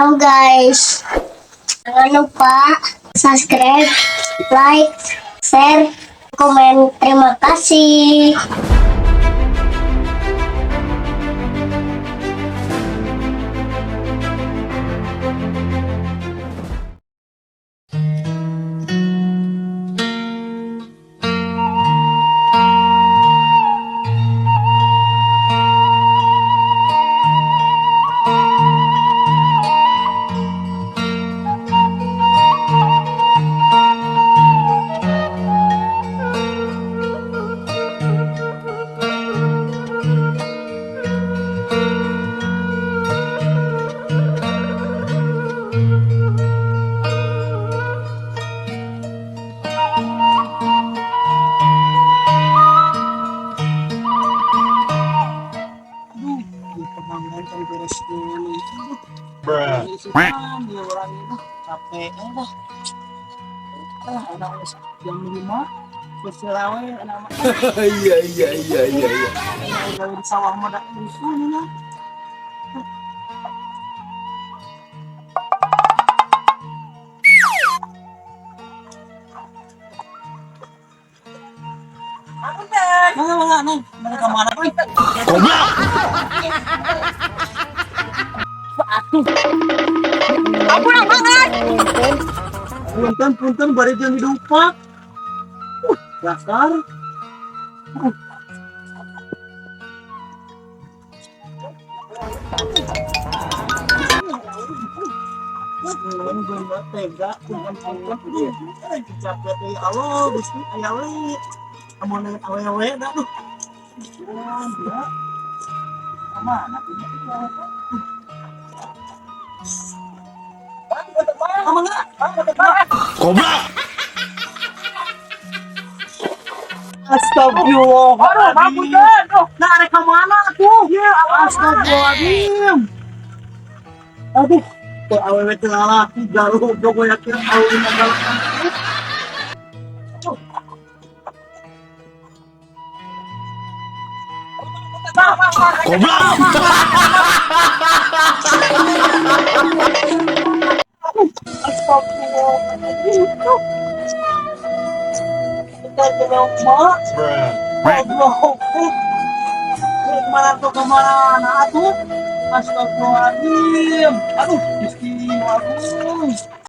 Hello guys. Jangan lupa subscribe, like, share, komen. Terima kasih. Aduh, di pembangunan kan beres dulu. Bruh. Isipan, dia orang itu capek dah. Ah, anak wis jam 5 selawe anak mah. Iya. Gawe di sawah mah dak itu nya. Mga mga neng, mana ka mana koy? Goblok. Punten punten bari jeung hidupak. Dasar. Tega, punten punten. Capek teh Allah, Gusti aya we. Amun awewe da duh. Oh, dia. Mana punya Kamu enggak? Goblok. Astagfirullahaladzim. Nah, arek ka mana atuh? Astagfirullahaladzim. Aduh, tuh awewe teu lalaki galuh goblok gue yakin awewe mah galak. Goblok. Astagfirullahaladzim. Kita jelema, Bruh. goblok. Mana tuh kemana atuh? Astagfirullahaladzim. Aduh, Gusti, aduh.